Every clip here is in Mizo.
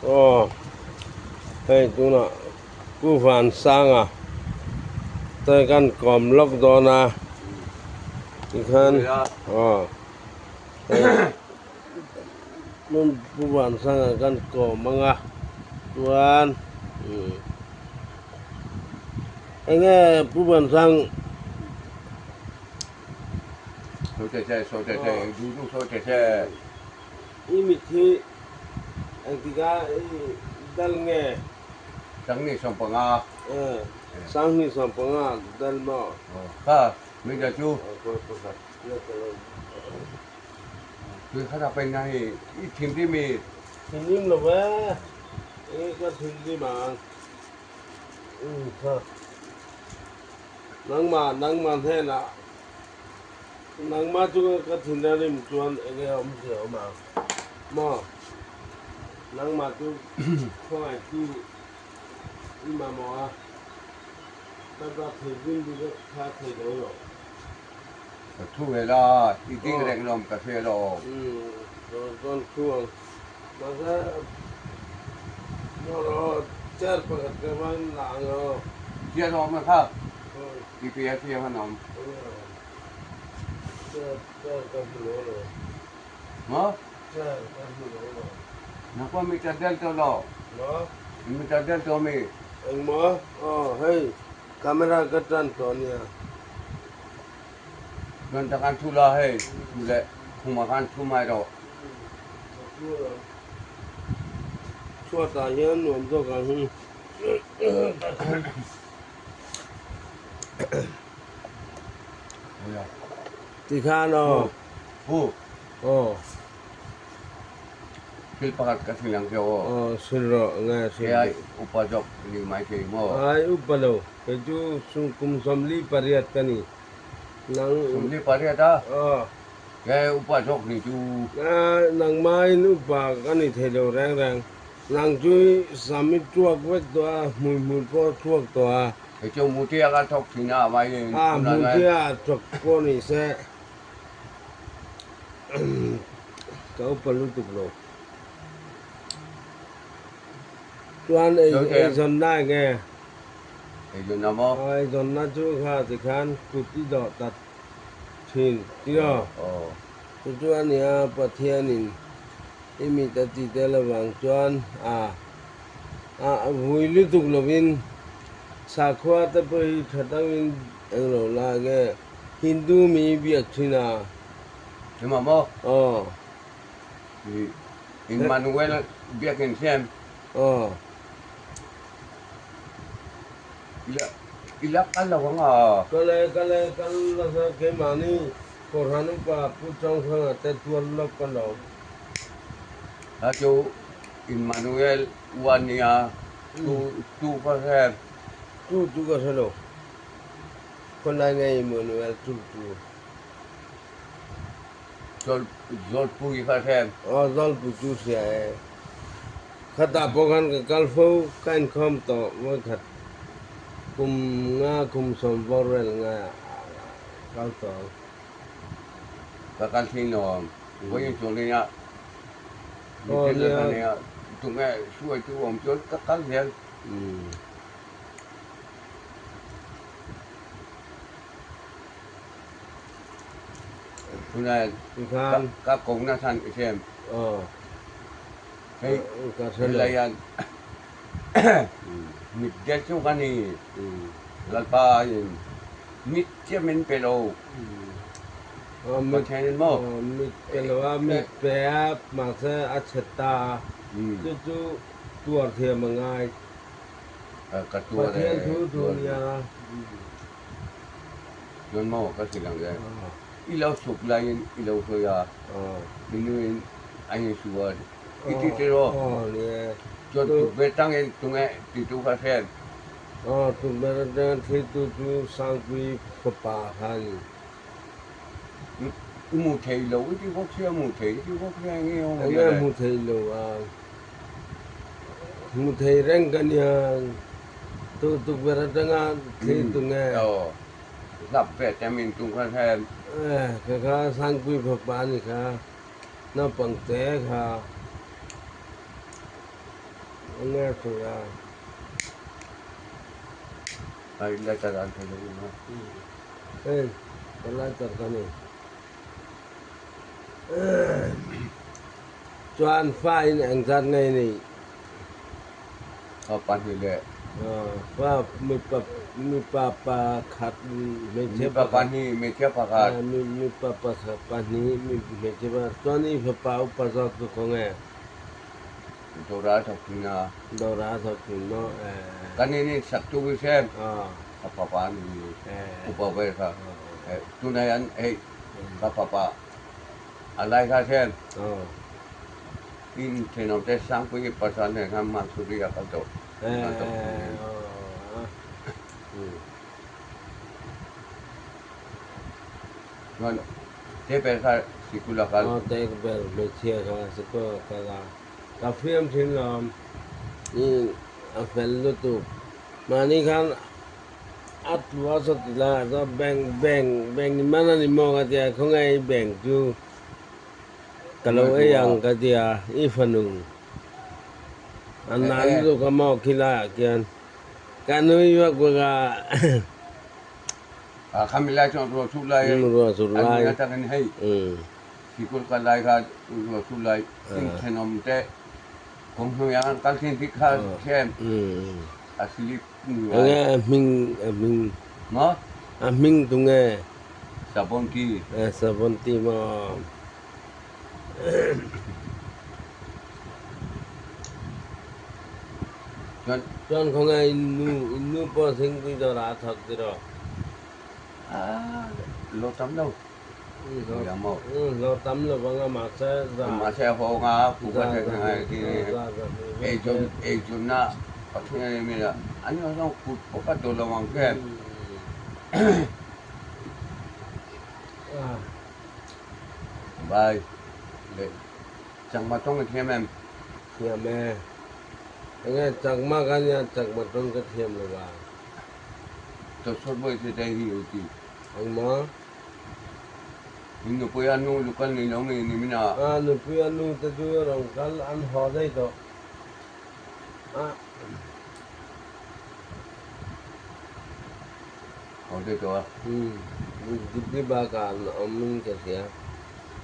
Aw hei tunah Pu Vansanga te kan kawm lawk dawn a tikhan aw hei Pu Vansanga kan kawm ang a chuan enge Pu Vansang I mit hi engtikah i dal nge? 2015. 2015 dal maw? Kha media chu. Tui kha ta pen na hi i thinrim i. Thinrim lo e, enge ka thinrim ang. Kha. Nangmah nangmah hnenah nangmah chunga ka thin a rim chuan enge a awmzia awm ang maw? Nangmah chu khawngaihtu i mamawh a, ka ta thei rim bik a kha thei lo lo. Ka thu ve la, i ding reng lawm ka hria lo. Umm, rawn thu ang. Mahse, chair pakhat ka van lah ang aw. Chair a awm a kha, i pe a chair an awm. Chair, chair ka hmu lo lo. Maw? Chair ka hmu lo lo. Nang pawh mi ta del tawh lo. Maw? Mi ta del tawh mi. Engmaw? Aw, hei camera ka tan tawh ania. Chuan ta khan thu la hei, thu leh khumah khan thu mai rawh. Chhuatah hian nuam zawk ang hi. Tikhan aw. Pu. Aw. Thil pakhat ka thil ang che aw. Aw sil rawh nge sil. Kei ai upa zawk ni mai thei maw? Ai upa lo. Kei chu kum 48 ka ni. Nang. 48 a? Aw. Kei upa zawk ni chu. Nangmahin upa ka ni thei lo reng reng. Nang chu sam i tuak vek tawh a, hmui hmui pawh a tuak tawh a. Kei chu mutia ka thawk thin a, amaiin. A, mutia thawk pawh ni se. Ka upa lutuk lo. Chuan eizawnna enge? Eizawnna maw? Aw, eizawnna chu kha tikhan kut i dawh ta thin tiraw? Aw. Chu chu a nia Pathianin i mit a ti tel avang chuan a a vui lutuk lovin sakhua te pawh hi tha takin englo la enge Hindu mi biak thin a. Engmah maw? Aw. Emmanuel biakin hian. Aw. I la kal lo ang a. Kal e, kal e, kal nasa keimahni Kohhran upa Pu Chawngthanga te tuar lawk ka lawm. A chu Emmanuel ua nia tu tu ka hre. Tu tu ka hre lo. Khawnlai nge Emmanuel tu tu. Zawlpui kha hre. Aw Zawlpui chu hria e. Khatah pawh khan ka kal fo, ka inkhawm tawh vawikhat kum nga kum sawm vawr vel ngaiah kal tawh ang. Ka kal thin lo ang. Vawiin chu nia mitin a ka nia tunge hruaitu awm chuan ka kal zel. Tunah ka ko na chhan i hriam. Hei helai hian mit del chu ka ni. Lalpa in mit chiah min pe lo. Pathian in maw? Mit pe lo a, mit pe a mahse a chhe ta a. Chu chu tuar thiam a ngai. Ka tuar e. Pathian thu thu nia. Chuan maw ka hrilh ang che, i lo suk laiin i lo sawi a, i nuin a insu a, i ti tiraw? Chuan tukverh tangin tunge titu kha hriat? Aw, tukverh atanga thlitu chu Sangpui fapa kha a ni. I hmu thei lo i ti bawk sia, hmu thei i ti bawk sia, enge awm Enge hmu thei lo a, hmu thei reng ka nia. Tu tukverh atanga thli tu nge? Aw, hlap ve te min tum kha hre. Eh, kha kha Sangpui fapa a ni kha, naupang te kha. Enge sawi a? Ai lighter an thei lo a. Hei ka lighter ka nei. Chuan fa in engzat ngei nei? Fa pahnih leh. Fa mipa mipa pakhat hmeichhia Mipa pahnih hmeichhia pakhat. Mipa pahnih hmeichhia pakhat. Chuan i fapa upa zawk chu khawnge? Dawrah a thawk thin a. Dawrah a thawk thin maw? Kan in in sak tu hi sem ka fapa a ni upa ber kha. Tunah hian hei ka fapa a lai kha sem in thenawmte Sangpuii pasal nen khan Mansuri a kal tawh. Chuan te ber kha sikul a kal. Aw te ber hmeichhia kha sikul a kal a. Ka fiam thin lo i a fel lutuk. Mahni khan a tlu a saw ti lai ah chuan bank bank bank i man a ni maw ka tia khawnge i bank chu ka lo ei ang ka tia i fanu a nan lutuk a maw khilai ah khian ka nui vak vak a. A khami lai chuan ruah sur lai ruah sur lai an atangin hei sikul kal lai kha ruah sur lai in thenawm te kawng hnuai ah khan kal thin tih kha hrem a slip ni ngai enge a hming a hming maw a hming tunge Sabonti Sabonti maw Chuan Chuan khawnge in nu in nu pawh thingpui dawrah a thawk tiraw? Ah lo tam lo. Lo tam lo vang a mahse za. Mahse a haw nga a puk a thei ngai ti eizawn eizawnna Pathian a ni a an ni zawng kut pawh ka dawl lo ang che. Vai leh chakma tawng i thiam em? Thiam e. Enge chakma ka nia chakma tawng ka thiam lo va. Chawchhawt bawi se dai hi u ti. Engmaw? In nupui a nu lukal ni lo mi ni min a. A nupui a nu te chu rawn kal an haw daih tawh a. Haw daih tawh a. Umm Dipli bakah an awm in ka hria.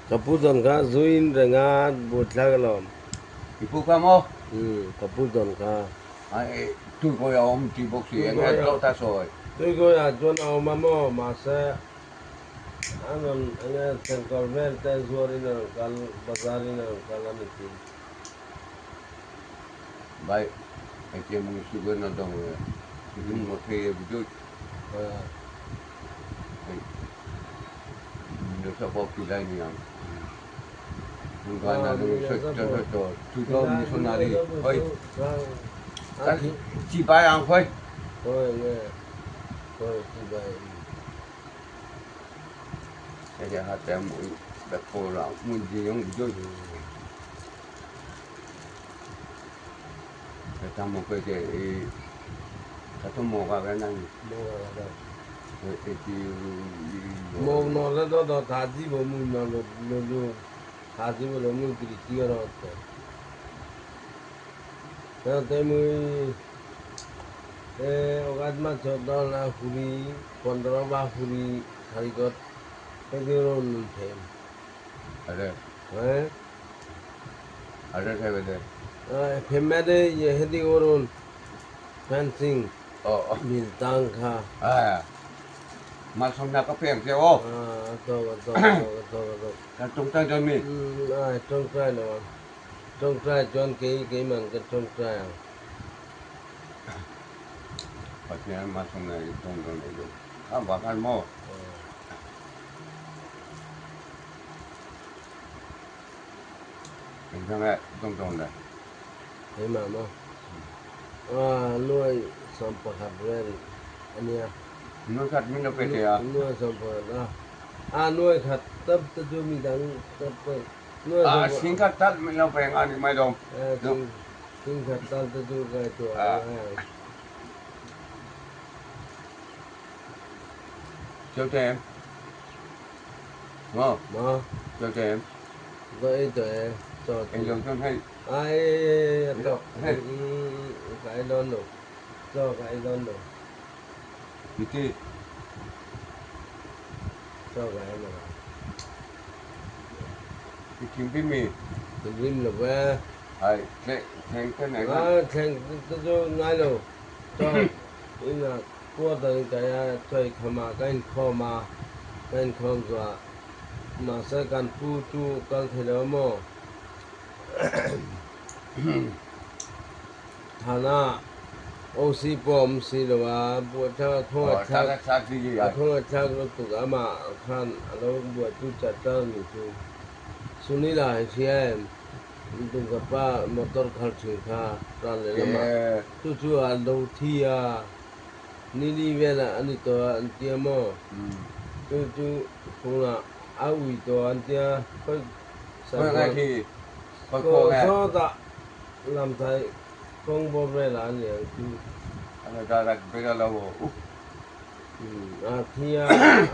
Ka pu zawn kha zuin renga buaithlak alawm. I pu kha maw? Umm ka pu zawn kha. Tuikawi a awm tih bawk si eng nge tlawh ta sawi. Tuikawi ah chuan a awm a maw mahse an rawn eng nge chengkawl vel te zuarin a rawn kal bazar in a rawn kal a ni tih. Bai engtia mung sugar na dawng e dum maw thei e video hei nasa pawh ti lai ni ang Chibai ang khawi. Fencing bil tang kha. Tawngtai lo ang. Tawngtai chuan kei keiman ka tawngtai ang. Keimah maw? Nuai 11 vel a nia. Nuai 11 a. A nuai khat tap te chu midang tap pawh nuai 11 singkhat tal te chu ngaihtuah a ngai ang. Maw? Ka ei tawh e. Chaw chu. Ai a tawk. dawn lo, chaw ka ei dawn lo. Iti. Chaw ka ei lo. I thinrim mi? Thinrim lo ve. Ai, thleng te nei khan. A, thleng te chu ngai lo. Chaw inah quarter in kai a, chaw i kham a, ka inkhawm a, ka inkhawm zuah mahse kan pu chu kal thei lo maw? Thana OC pawh awm si lo a, buaithlak a khawngaih thlak a khawngaih thlak lutuk amah khan a lo buaipui chat chat a nih chu. Sunila hi hria em? Dungka pa motor khalh thin kha ral leh lamah chu chu a lo thi a, nili velah a ni tawh a an tia maw? Chu chu phunah a ui tawh an tia khawi Ko sawtah lamthai kawng bawr velah a ni ang chu. A thi a,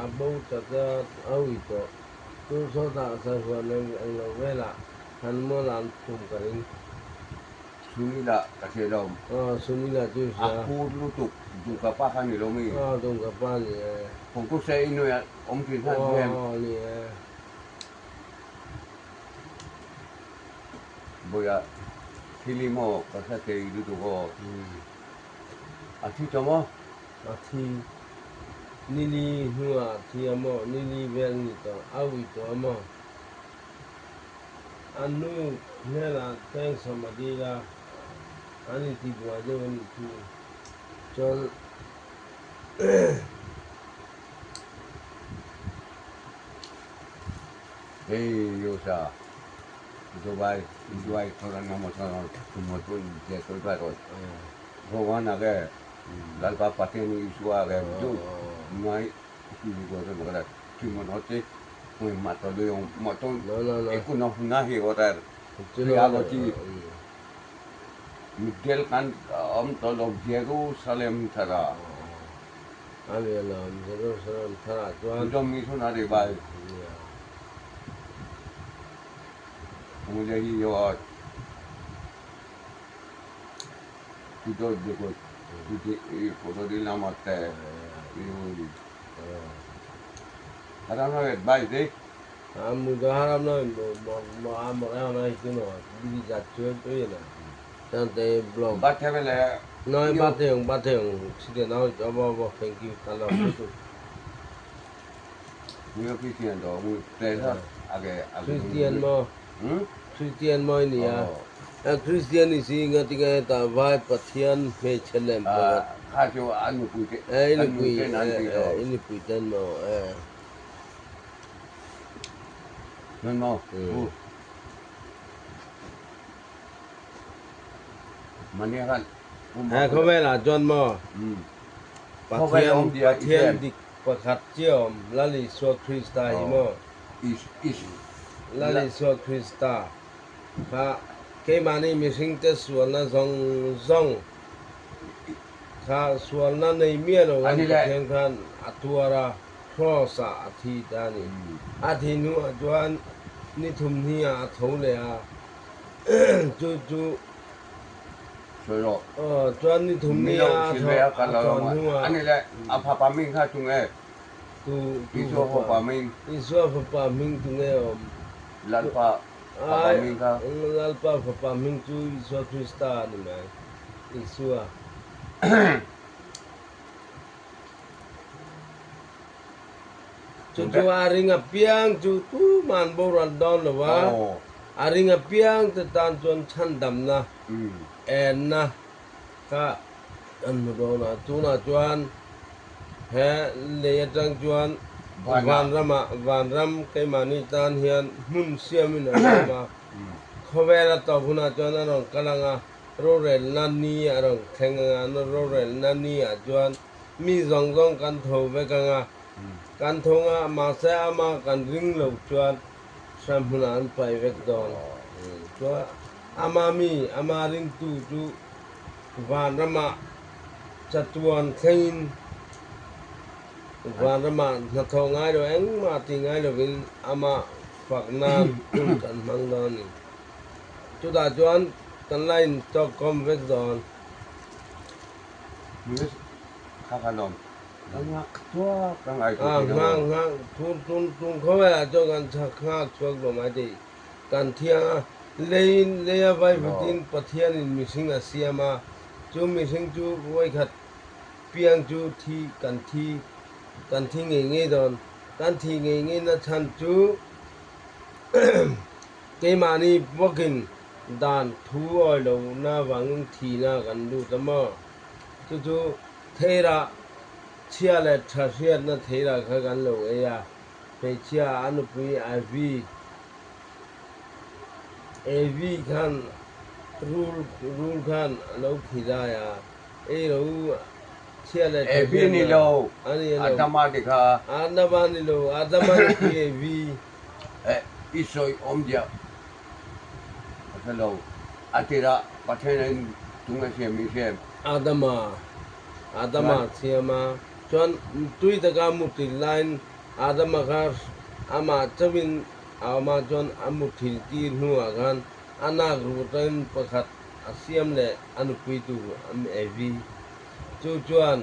a bo chat a, a ui tawh. Chu sawtah sahuan eng eng lo velah han mual an phum ka ring. Sunila ka hre lo. Aw Sunila chu i hria. A hur lutuk Dungka pa kha ni lo mi? Aw Dungka pa ni e. Kawngku se i nuih a awm thin khan hian. Aw ni e. Bawiah thil i maw ka hre thei lutuk aw. A thi tawh maw? A thi. Nili hnuah a thi a maw? Nili vel ni tawh. A ui tawh a maw? A nu hnenah teng sawm a dil a, an intibuai deuh a nih chu. Chuan Hei Yosa, Dubai, Dubai thoran namo thoran tumotu jesu baro. Bhagwan age Lalpa Pathian Isua age du ngai ko to magara timon hote mui mato du yong mato ekuno nahi orar theology middle kan om to lo Jerusalem thara. A ni alawm, Jerusalem tharah chuan. Mizo missionary bai. Muje hi yo tuto deko tuti photo di namaste haram na advice de. Mujo haram na mo amore ona hikuno bidi jatchu toye na. Tante blog. Bathe bele. Noi bathe yung bathe yung sike na obo obo thank you kala lutuk. Mujo Christian do mu tesa age age. Christian mo. Christian mo nia. Christian ni si nga tinga ta vai Pathian hmeichhe lem pakhat. Kha chu a nupui te Eh nupui eh nupui ten maw eh. Nan maw. He khawvelah chuan maw Pathian Pathian dik pakhat chiah awm Lal Isua Krista hi maw Lal Isua Krista kha keimahni mihringte sualna zawng zawng kha sualna nei miah lo kan Pathian khan a tuar a Kraws ah a thi ta a ni. A thi hnuah chuan ni thum hniah a tho leh a. Chu chu chuan ni thum ni a thaw hnuah tu fapa Isua fapa hming tu nge awm? Lalpa fapa hming chu Isua Krista a ni mai. Isua. Chu chu a ring apiang chu tuman boral dawn lo va, a ring apiang te tan chuan chhandamna, enna kha an hmu dawn a. Tunah chuan he lei atang chuan vanramah, vanram keimahni tan hian hmun siamin a awm a, khawvel a tawp hunah chuan a rawn kal ang a, rorelna ni a rawn thleng ang a, rorelna ni ah chuan Mi zawng zawng kan tho vek ang a, kan tho nga, mahse ama kan ring lo chuan hram hmunah an pai vek dawn. Chuan ama mi, ama ringtu chu vanramah chatuan thlengin vanramah hnathawh ngai lo engmah ti ngai lovin ama fak nan hun kan hmang dawn a ni. Chutah chuan kan la intawkkhawm vek dawn. Kha kha lawm ka ngak tuak ka ngai tuk ti lo. Ngak ngak tun tun tun khawvel ah chuan kan chak ngak chuak lo mai thei. Kan thiang a, lei lei a vaivut in Pathian in mihring a siam a, chu mihring chu vawikhat piang chu thi kan thi kan thi ngei ngei dawn. Kan thih ngei ngei na chhan chu keimahni bawkin dan thu awi lo na vangin thihna kan lut a maw? Chu chu theirah chhia leh tha hriatna theirah kha kan lo ei a, hmeichhia a nupui Ivy Ivy khan rul rul khan a lo khi lai a, ei ro chhia leh tha Ivy ni hriatna lo, a ni lo. Adama ti kha. Adama ni lo, Adama nupui Ivy. Eh, i sawi awm diah. A hre lo. A tirah Pathian in tung a siam i hriam. Adama, Adama Chuan. siam a. Chuan tui taka muthil laiin Adama kha amah chauhin a awm a, chuan a muthil tir hnuah khan a nak ruhtain pakhat a siam leh a nupui tur Evi. Chu chuan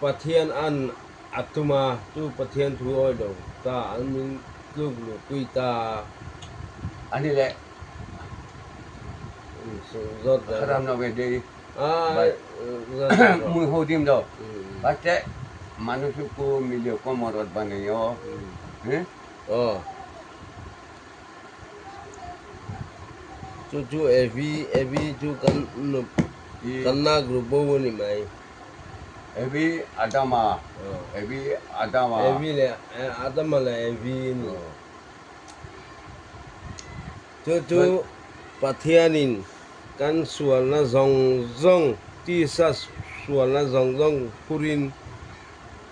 Pathian an A tum a, chu Pathian thu awi lo ta an min tluk luhpui ta a. A ni le. Zawt zel Ka ram lo ve dei. A Bai. Zawt zel rawh. Mui ho dim lo. Bache manusu ku milio ko morot banayo. He? Aw. Chu chu Evi, Evi chu kan nup kan nak ru bo a ni mai. Evi Adama, Evi Adama. Evi leh Adama leh Evi a ni. Chu chu Pathianin kan sualna zawng zawng, tisa sualna zawng zawng phurin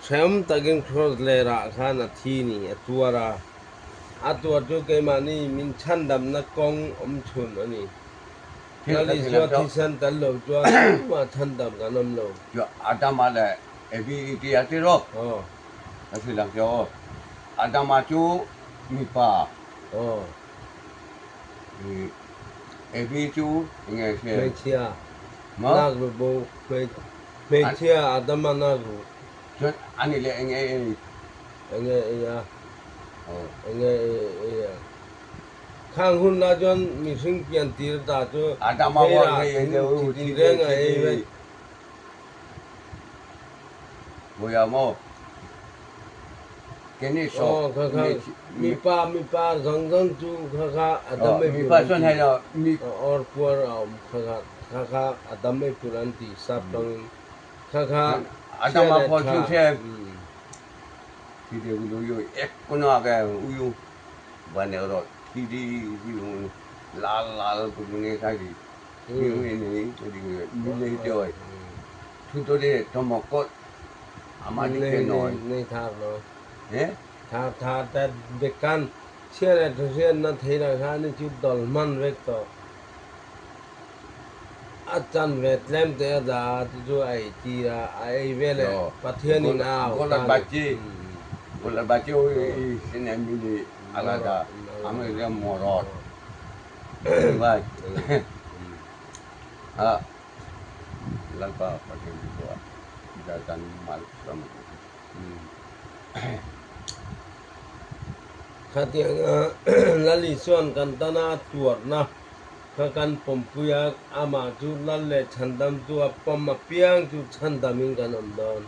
hrehawm takin kraws lerah khan a thi ni, a tuar a. A tuar chu keimahni min chhandamna kawng awm chhun a ni. Thil Lal ka thil Isua ang chauh. thisen tel lo chuan tumah chhandam kan awm lo. Chu Adama leh Evi i ti a ti rawh. Aw. Ka thil ang chauh aw. Adama chu mipa. Aw. I Evi chu enge hriat? Hmeichhia. Maw? Nak ru bo. Hmeichhia Adama nak ru. Chuan ani leh enge ei? Enge ei a? Aw. Enge ei a? Khang hun la chuan mihring pian tir ta chu theirah thing chi tin reng a ei vek. Aw kha kha mipa mipa zawng zawng chu kha kha a dam ei tur an ti or puar a awm kha kha kha kha a dam ei tur an ti sap tawngin kha kha chhia leh tha. Lal lal Nei thar lo. Thar thar te dekan chhia leh tha hriatna thei lah kha ani chu dawlh hman vek tawh. A chan ve tlem te a dah a ti chu a ei tir a, a ei ve leh Pathianin a au ta a ni. Khatianga Lal Isua'n kan tana a tuarna kha kan pawmpui a, amah chu Lal leh Chhandamtu a pawm apiang chu chhandamin kan awm dawn.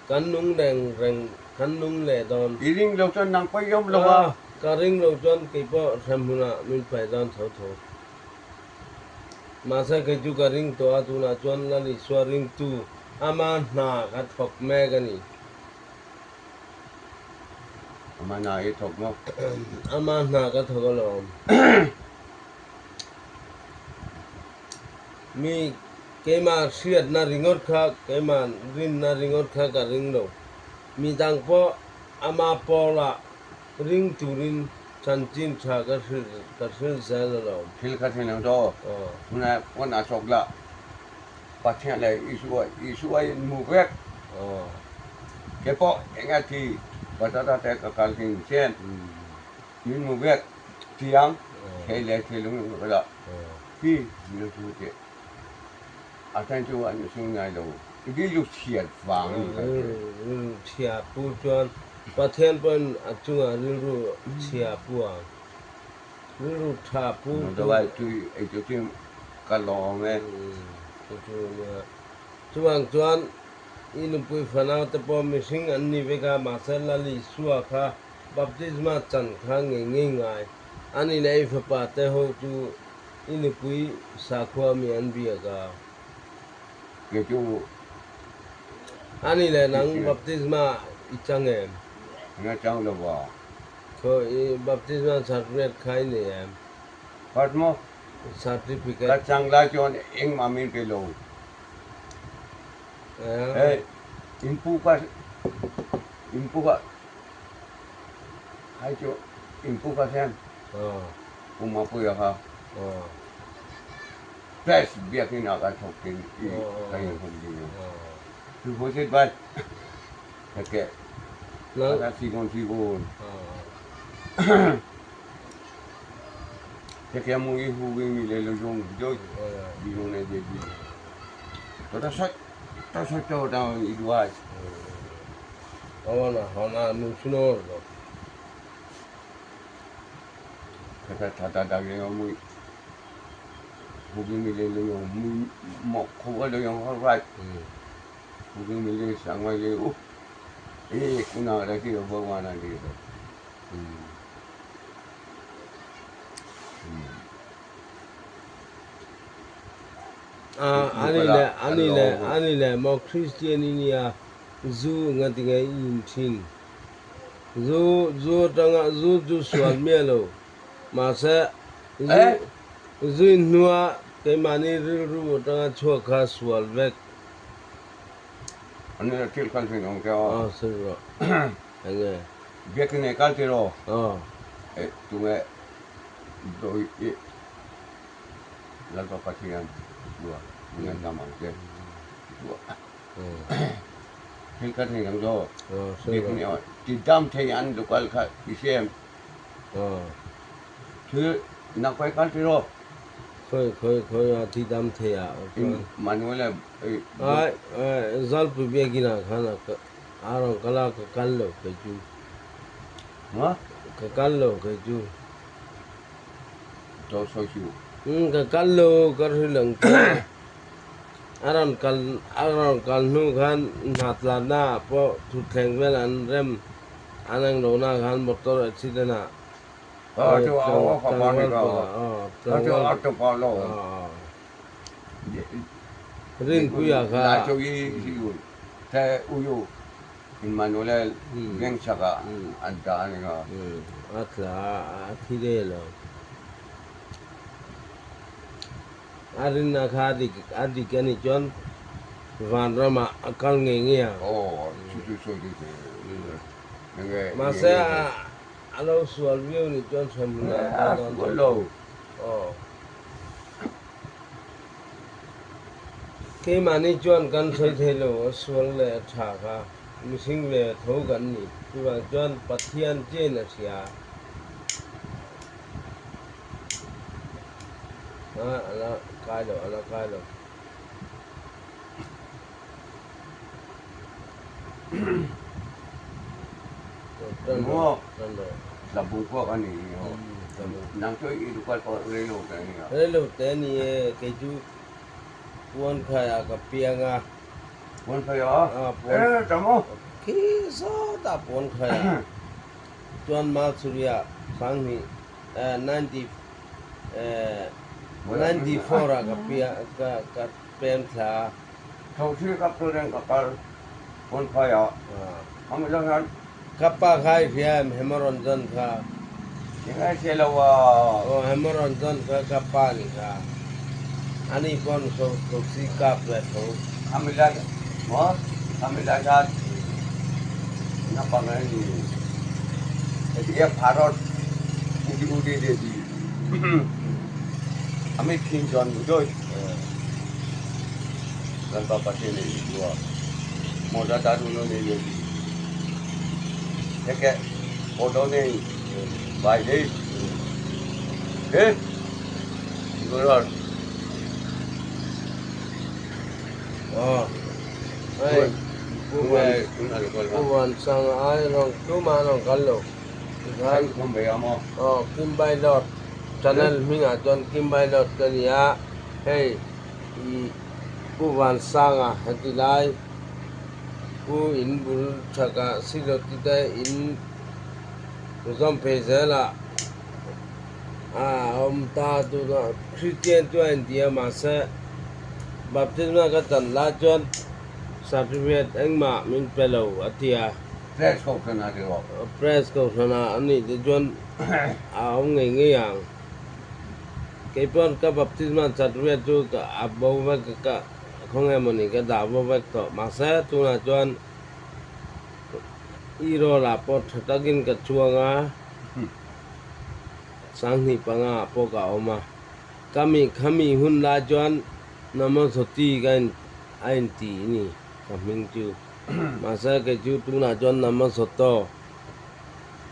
Kan nung reng reng Kan nung leh dawn. I ring lo chuan nang pawh i awm lo a. Ka ring lo chuan kei pawh hrem hunah min pai dawn tho tho. Mahse kei chu ka ring tawh a, tunah chuan Lal Isua ringtu ama hna ka thawk mek a ni. Ama hna i thawk maw? Ama hna ka thawk alawm. Mi keimah hriatna ringawt kha, keimah rinna ringawt kha ka ring lo. Mi dang pawh ama pawlah ring turin chanchin tha ka hrilh ka hrilh zel alawm. Thil kha thlen ang chaw, tunah pawn a chawk lah Pathian leh Isua, Isua in hmu vek. Ke pawh eng a thi bazar te ka kal hing chian min hmu vek chiang thei leh thei lo in ka lah hi min lo thu teh a then chu an sung ngai lo. Rilru chhiat vang a ni kan ti. Rilru chhia pu chuan Pathian pawhin a chungah rilru chhia pu ang. Rilru tha pu chu. Tui ei chu chu ka lawm e. Chu chu nia. Chuvang chuan i nupui fanau te pawh mihring an ni vek a, mahse Lal Isua kha baptisma chan kha ngei ngei ngai. Ani leh i fapa te ho chu i nupui sakhua mi an biak a. Kei chu Ani leh nang baptisma i chang em? Nga chang lo va. Khaw i baptisma certificate kha i nei em? Khat maw? Certificate. Ka chang lai chuan engmah min pe lo. Hei in pu ka in pu ka hai chu in pu ka hian Pu Mapuia kha. Press biakinn ah kan thawk tin i kan in hum ding a. Cu phu sit bat heke a si gon si gon. Heke mu i hu wing mi le lo jong jo di no ne je di. To ta soi ta soi to ta i duai. Awana hana nu sunor lo. Kata tha ta da ge mu Ani leh ani leh maw Kristian i nia zu nga tinge i in thin. Zu zu atanga zu chu sual miah lo. Mahse, zui hnua keimahni rilru atanga chhuak kha sual vek. An ina thil kal thin awm ke aw. Aw sawi rawh. Enge? Biakin ei kal tiraw? Aw. Eh tunge dawi i Lalpa Pathian dua tunge tam ang che dua. Thil kal thin ang chaw. Aw sawi rawh. Biakin ei ti dam thei an lokal kha i hria em? Thil nang khawi kal tiraw? Khawi khawi khawi a thi dam thei ah chuan. Manuel a Ai ai Zalpui biakinn ah khan a a rawn kal a ka kal lo kei chu. Ma? Ka kal lo kei chu. Dawt sawi chu. Umm ka kal lo ka hrilh ang che. A rawn kal a rawn kal hnu khan hna tlatna ah pawh thutthleng vel an rem An ang lo na khan motor accident ah tlangval Rinpuia kha a tla a thi ve lo. A rinna kha a dik a nih chuan vanram ah a kal ngei ngei ang. Mahse a lo sual viau nih chuan hremhmun ah a kal dawn tho. Aw. Keimahni chuan kan sawi thei lo a sual leh a tha kha mihring ve tho kan ni. Chuvang chuan Pathian chiahin a hria. A la kai lo, a la kai lo. Tlabung pawh a ni aw. Nang chu i lukal pawh rei lo te a ni a. Rei lo te a ni e, kei chu Puankhai ah ka piang a. Puankhai ah? E tam aw. Khi sawtah Puankhai ah. Chuan Malchuriah Sanghnih 94 ah ka piang ka ka pem thla a. Thosi ka student ka kal Puankhai ah. Ami lo hian. Ka pa kha i hria em Hemoranjan kha. Eng hria lo a. Aw Hemoranjan kha ka pa ni kha. Ani pawn thosi kap ve tho. Ami lai maw ami lai hian naupang a ni. Hetiang pharawt udi udi le di ami phin chuan duh dawi. Kan pa Pathian in dua motor ta du no nei le di. Heke auto nei bike nei he Hei Pu Van Sang ai rawn tumah an rawn kal lo tikhan aw Kimbailawt channel hmingah chuan Kimbailawt ka ni a hei ih Pu Van Sanga heti lai Pu in bul chhakah Silawti te in zawm phei zelah a awm ta tunah Kristian chu a inti a mahse baptisma ka chan lai chuan certificate engmah min pe lo a ti a. Press kohhran ah tiraw? Press kohhran ah a nih te chuan a awm ngei ngei ang. Kei pawh ka baptisma certificate chu a bo vek ka khawnge mawni ka dah bo vek tawh mahse tunah chuan i roll ah pawh tha takin ka chuang a. Sanghnih panga ah pawh ka awm a, ka mi khami hun lai chuan Namasoti ka in a in ti ni ka hming chu. Mahse kei chu tunah chuan Namasoto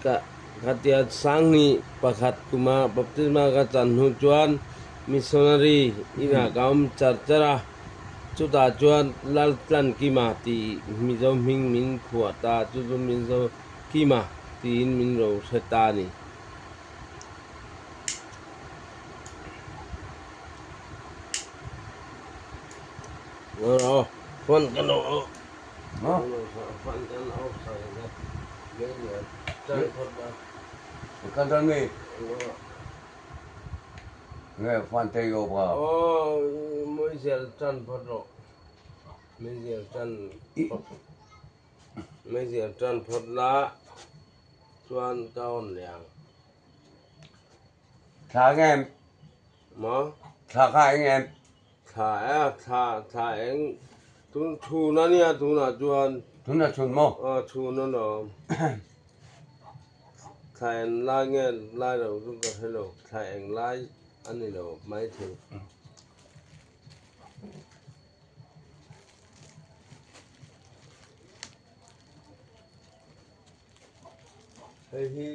ka khatia Sanghnih pakhat kuma baptisma ka chan hnu chuan missionary inah ka awm char char a, chutah chuan Laltlankima tih Mizo hming min phuah ta chu chu Mizo Kima tiin min ro hre ta a ni. Phone kan lo phone kan off sak Kan tan mi nge phone te yo ba. Oh meizial tan phawt rawh meizial tan phawt. Meizial tan phawt la chuan ka on leh ang. Thla eng em? Maw? Thla kha eng em? Thla e, thla, thla eng. Tun chhun a nia tunah chuan. Tunah chhun maw? Aw chhun a lawm. Thla eng lai nge lai lo chu ka hre lo, thla eng lai a ni lo maithei. Hei hi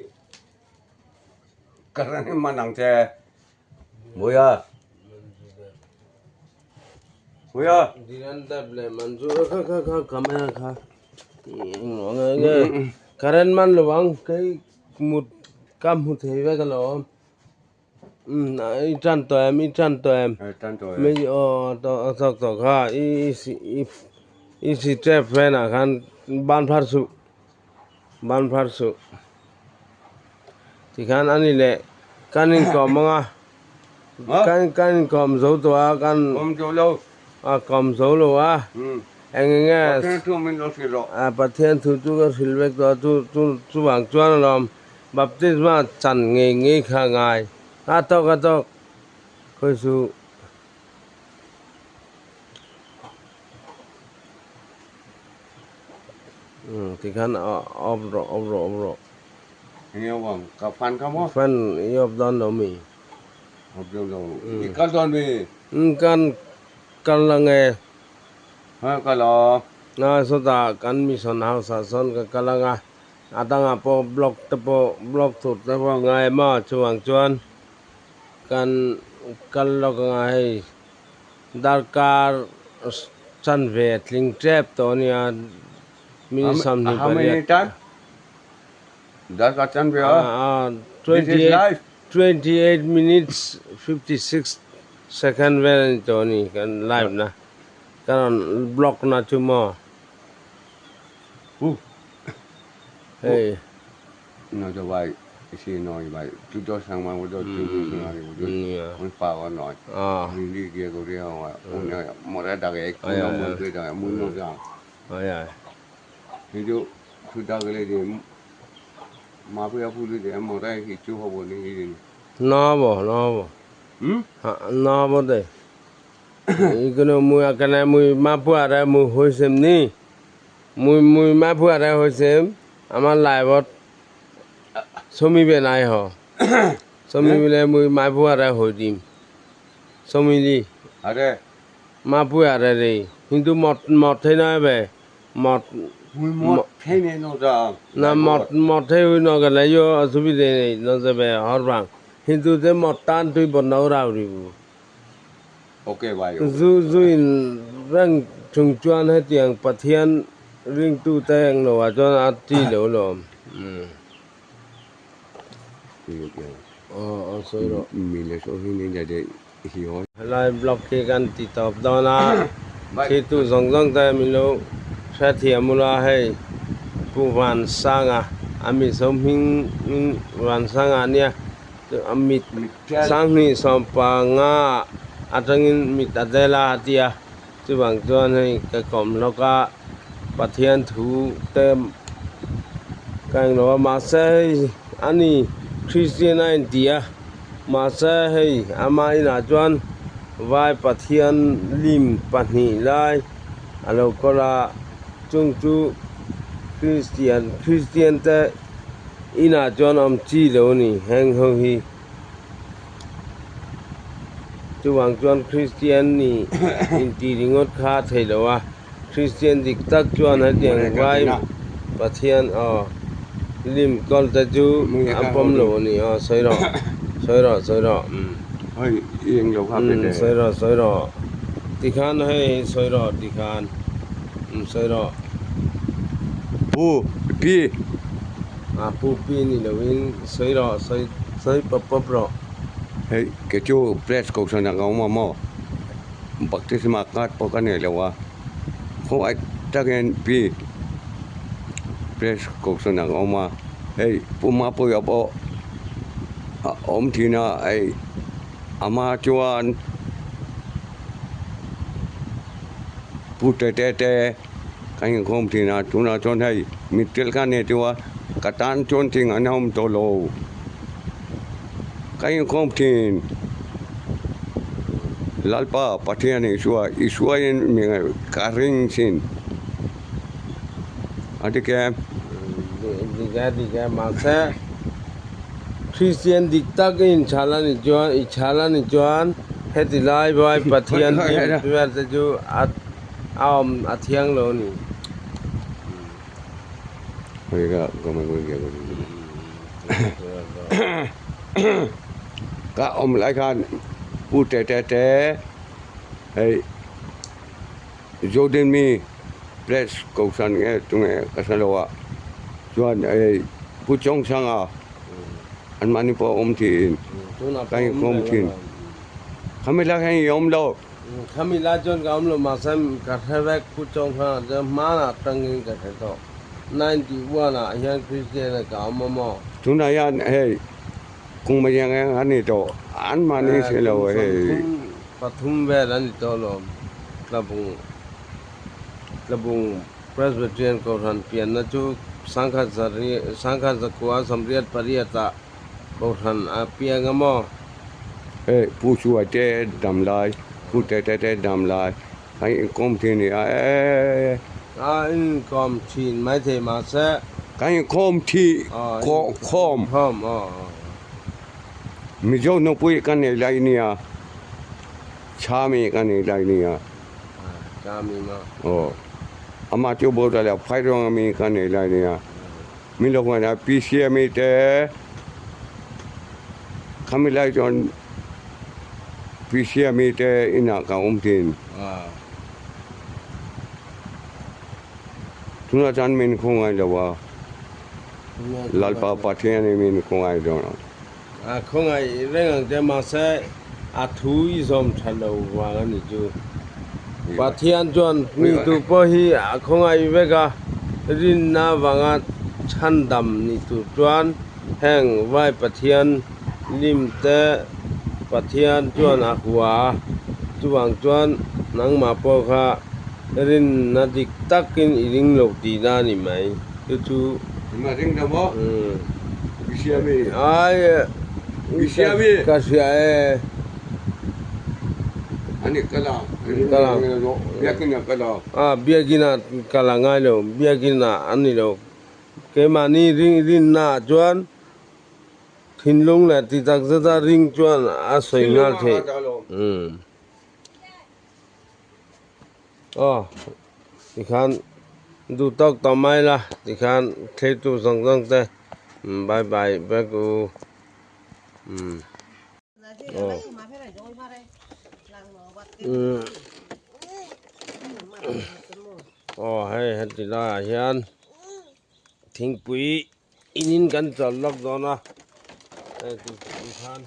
Ka ran hi man ang che. Buia. Buia. Diran dap leh Manju kha kha kha camera kha. Nge current man lo ang kei mut ka hmu thei vek alawm. I tan tawh em i tan tawh em mi aw a chak tawh kha i i si tep fan ah khan ban phar suh ban phar suh tikhan ani leh kan inkawm ang a kan kan inkawm zo tawh a kan a kawm zo lo a eng enge Pathian thu chu ka hrilh vek tawh a chu chu chuvang chuan alawm. Baptisma chan ngei ngei kha ngai. A tawk a tawk. Khawi chu tikhan off rawh off rawh off rawh. Enge awm ang? Ka fan kha maw? Fan i off dawn lo mi? Off dawn lo. I kal dawn mi? Kan kal ang e. Ha kal a. Na sawtah kan mission house ah sawn ka kal ang a. A dangah pawh block te pawh block tur te pawh a ngai em a chuvang chuan kan kal lawk anga hei darkar chanve a tling tep tawh a nia minute sawmhnih pariat Darkar chanve a 28 minutes 56 second vel a ni tawh a ni kan live na ka rawn block na chu maw. Hei. No cho vai si noi vai tu cho sang ma cho tu tu na ri cho un pa wa noi ni ki ko ri wa un na mo ra da ge ku no mo ke da mu no ja ai ai ni jo tu da ge le de ma pu ya pu de mo ra ki chu ho bo ni ni no bo no bo no bo de এইগুলো মুই এখানে মুই মাপুয়ারে মুই হয়েছেম নি মুই মুই মাপুয়ারে হয়েছেম আমার লাইভত চমিবে নাই হ চমিবিলে মুই মাপুয়ারে হই দিম চমিলি আরে মাপুয়ারে রে কিন্তু মত মঠে নয় বে মত না মত মঠে হই নগেলে ইও অসুবিধে নেই নযাবে হরবাং কিন্তু যে মত টান তুই বন্ধ করা উড়িব Okay, bye. Zu zu in rang Chung chuan hetiang Pathian ringtute englo ah chuan a ti lo lawm. Aw sawi rawh. Helai blog hi kan ti tawp dawn a, thiltu zawng zawng te min lo hrethiam ula hei Pu Vansanga a mizo hming Vansanga ania a mit sanghnih sawmpanga atangin mit a del a a ti a chuvang chuan hei ka kawm hlawk a Pathian thu te ka englo a mahse hei ani Christian a inti a. Mahse hei ama inah chuan vai Pathian lim pahnih lai a lo kawl a, chung chu Kristian Kristian te inah chuan awm chi lo a ni heng ho hi. Chuvang chuan Kristian ni intih ringawt kha a thei lo a. Kristian dik tak chuan hetiang vai Pathian aw lim kawl te chu a pawm lo a ni aw sawi rawh sawi rawh sawi rawh umm sawi rawh sawi rawh tikhan hei sawi rawh tikhan umm sawi rawh. Pu pi. A pu pi ni loin sawi rawh sawi sawi pawp pawp rawh. Hei kei chu press kohhran ah ka awm a maw. Baptisma card pawh ka nei lo a, khawngaih takin pi press kohhran ah ka awm a, hei Pu Mapuia pawh a awm thin a, hei ama chuan Pu Tete te kan inkhawm thin a, tunah chuan hei mittel ka nei teuh a, ka tan chuan thing an awm tawh lo, ka inkhawm thin. Lalpa Pathian Isua, Isua in mi ka ring thin. A dik em? Dik e, dik e. Mahse, Kristian dik tak i inchhal a nih chuan, i chhal a nih chuan heti lai vai Pathian lim vel te chu a awm a thiang lo a ni. Ka awm lai khan Pu Tete te hei Zodinmi Press Kohhran nge tunge ka hre lo a chuan hei Pu Chawngsanga anmahni pawh a awm thin ka inkhawm thin khami lai hian i awm lo. Khami lai chuan ka awm lo mahse ka hre vek Pu Chawngsanga chu hmanah tangin ka hre tawh. 91 ah hian Kristian a ka awm a maw? Tunah hian hei kum a eng eng a ni tawh, anmahni si lo hei. Kum pathum vel a ni tawh alawm, Tlabung Tlabung Presbyterian Kohhran pianna chu sangkhat zari sangkhat zakua samriat pariat ah Kohhran a piang a maw? Hei Pu Chuai te dam lai, Pu Tete te dam lai. Kan inkawm thin a ni a e. A inkawm thin maithei mahse. Kan inkawm thi khawm. Khawm aw. Mizo nupui ka nei lai nia. Chami ka nei lai nia. Chami maw. Aw. Amah chu boral a Phairuang ami ka nei lai nia. Min lo hmuh a PCM te khami lai chuan PCM te inah ka awm thin. Tunah chuan min khawngaih lo a, Lalpa Pathianin min khawngaih dawn a. A khawngaih reng ang che mahse a thu i zawm tha lo vang a ni chu. Pathian chuan mi tu pawh hi a khawngaih vek a, rinna vanga chhandam ni tur chuan heng vai Pathian lim te Pathian chuan a hua a, chuvang chuan nangmah pawh kha rinna dik takin i ring lo tihna a ni mai. Chu chu. Ai ka hria e. A biakin ah kal a ngai lo biakin ah a ni lo keimahni ring rinna ah chuan thinlung leh ti tak zet a ring chuan a sawi nghal theih umm aw tikhan duh tawk tawh mai la tikhan thleitu zawng zawng te bye bye vek u umm. Aw. Tilaiah hian thingpui in in kan chawlh lawk dawn a hei tikhan.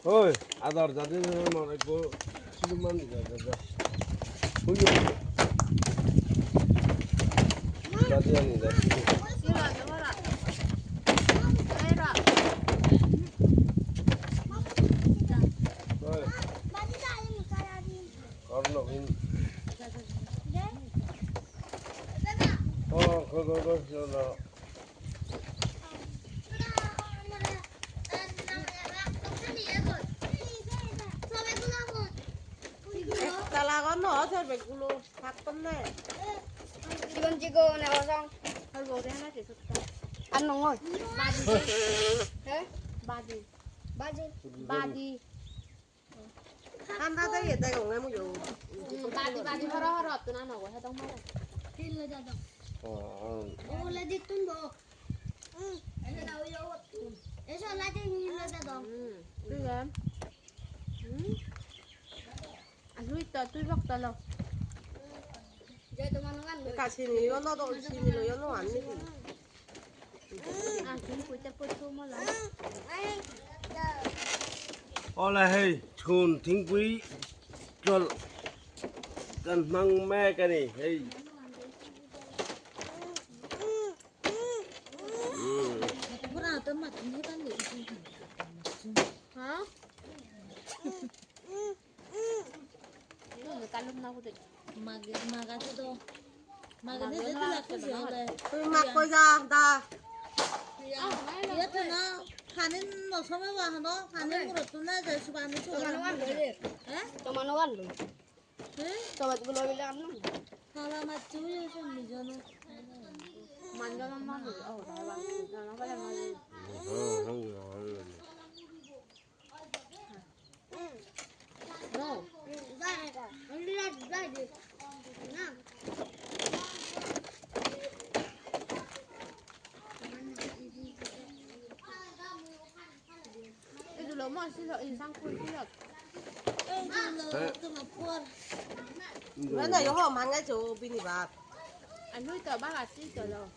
Oi, ador jadi mereka siluman juga. Jadi yang ini. Ăn ngon rồi. Ba gì? Ba gì? Ba gì? ăn ta thấy tay của em một dù. Ba gì horo horo tụi nó nói hết không mất. 같이 연어도 시민로 연어 안 믿지. Ola hei, chun thingpui chol kan mang me ka ni hei. Hả? 나. 맨날 영어 망해줘 비니밥. 안 놓있다 막아 씻어요.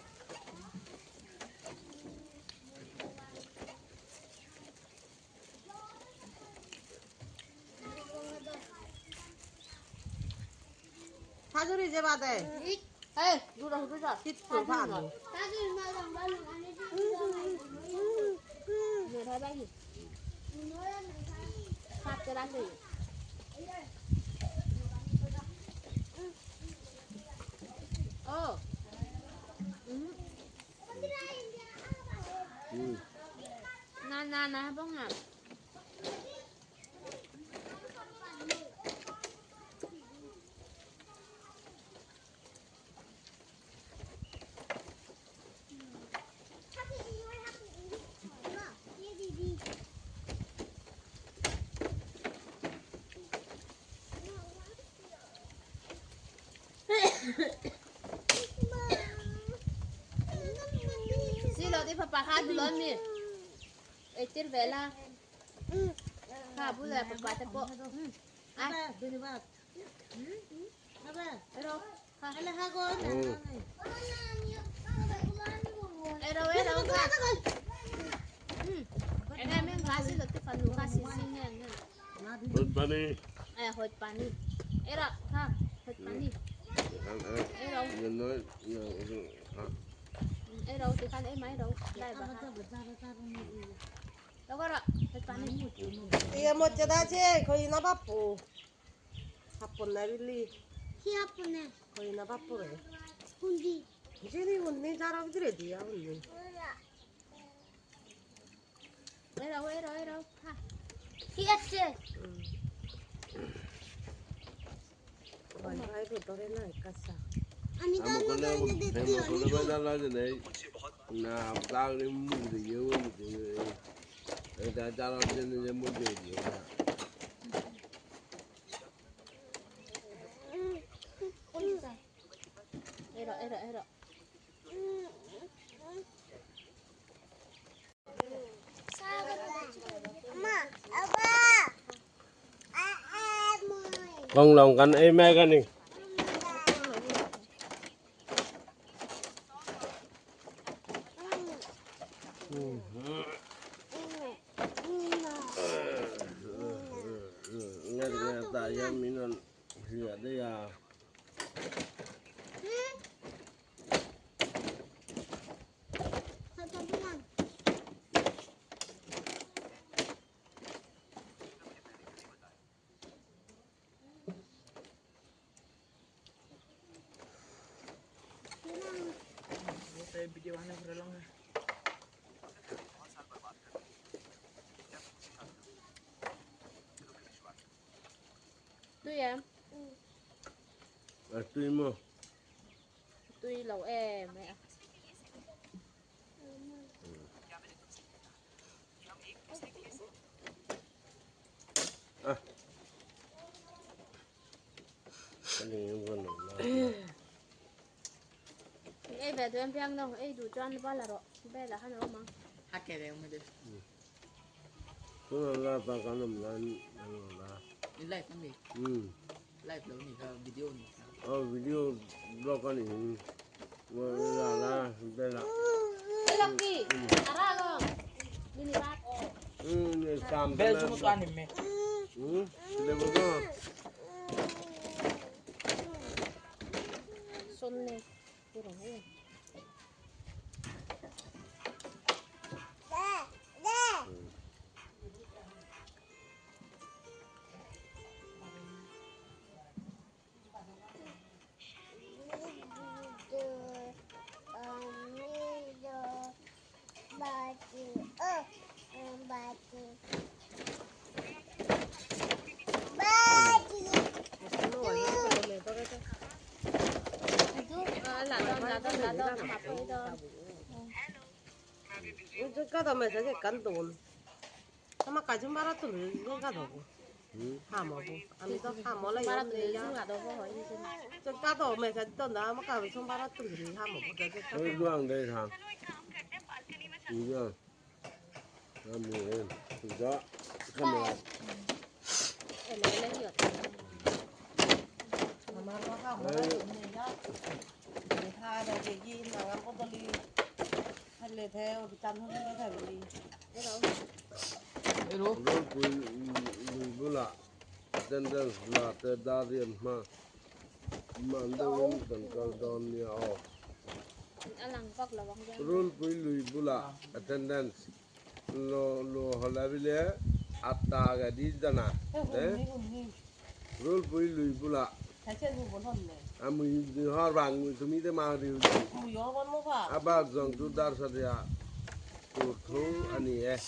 사주리 제바대. 에이, 누라 누라. 히트 반. Na bông à. Vela. Ha bula papa tepo. Ai. Ero. Ero ero. Em em khasi lotte panu khasi sing nè. Hot pani. Eh hot pani. Ero ha hot pani. Ero. Ero thì khăn em máy đâu. Đây bà. 이게 뭐 짜다지 거의 나 바쁘. 바쁘네 빌리. 키 아프네. 거의 나 바쁘래. 훈디. 이제는 언니 잘하고 그래디야 언니. Con lòng canh em mẹ cái này. Nghe tại em mình là đây à. Tuy em. À, tuy mà. Tuy lẩu em mẹ. À. Cái này em còn Ê về tụi em piang đâu, ê đủ cho ăn bao là rồi, bé là hắn mà. Hát kè đây không được. Tôi là ta có nằm lên là. Live lắm đi. Ừ. Live đâu nhỉ, video nhỉ. Ờ video blog con nhỉ. Là là đây là. Ê Lucky, ara không? Đi đi bác. Ừ, cam. Bé chúng tôi ăn mẹ. Ừ, để bố con. Xuân này, tôi đồng ý. 가다면 저게 간돈. 아마 가지 말았던 이거 가다고. 하모고. 아미도 하모라 이거. 저 가도 매사 또 나마 가면 좀 말았던 이 하모. Tôi đoàn đây hả? Dạ. Làm gì em? Đó. Không được. Attendance lo lo holabile atta ga di jana eh rul pui lui bula ami har bang tumi te ma ri aba jong tu dar sa dia tu thu ani eh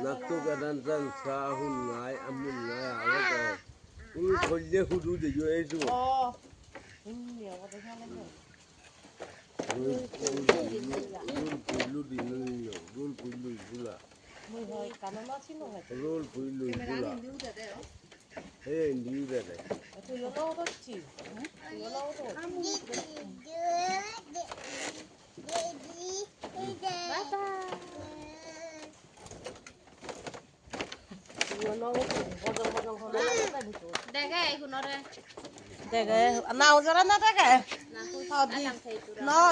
nak tu ga dan san sa hun ngai amun ngai a ga ul kholle hudu de yo e ju oh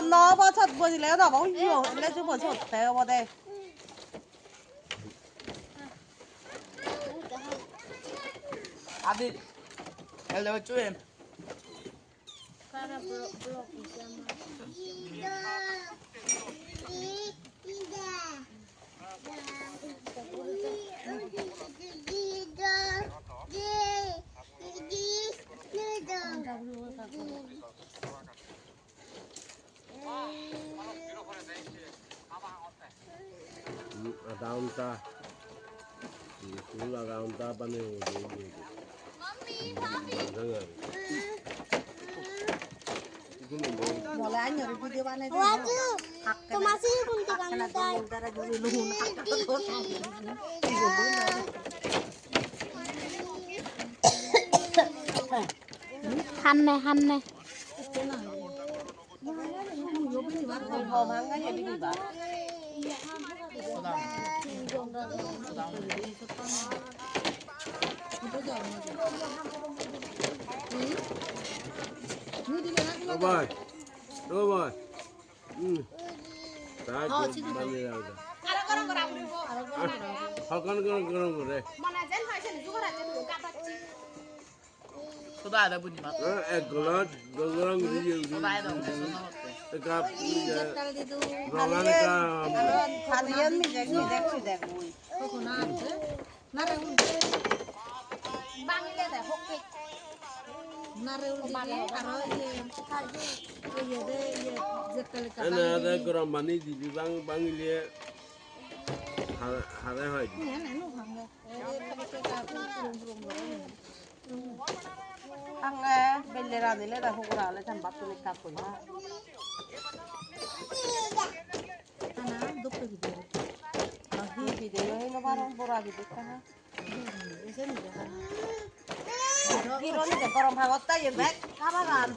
nó bao thật vừa gì lấy nó bao nhiêu lấy chứ vừa chốt thế bao đây Adi hello chú em আধা ঘন্টা ফুল আধা ঘন্টা পানি Haman Haman Bye. Bye. গরম পানি দিবি বাং বাঙিলে হারে হয়। বেলে রাঁধিলে দেখো করা বাথরুমে কাজ করি। গরম ভাগত তাই খাবা গান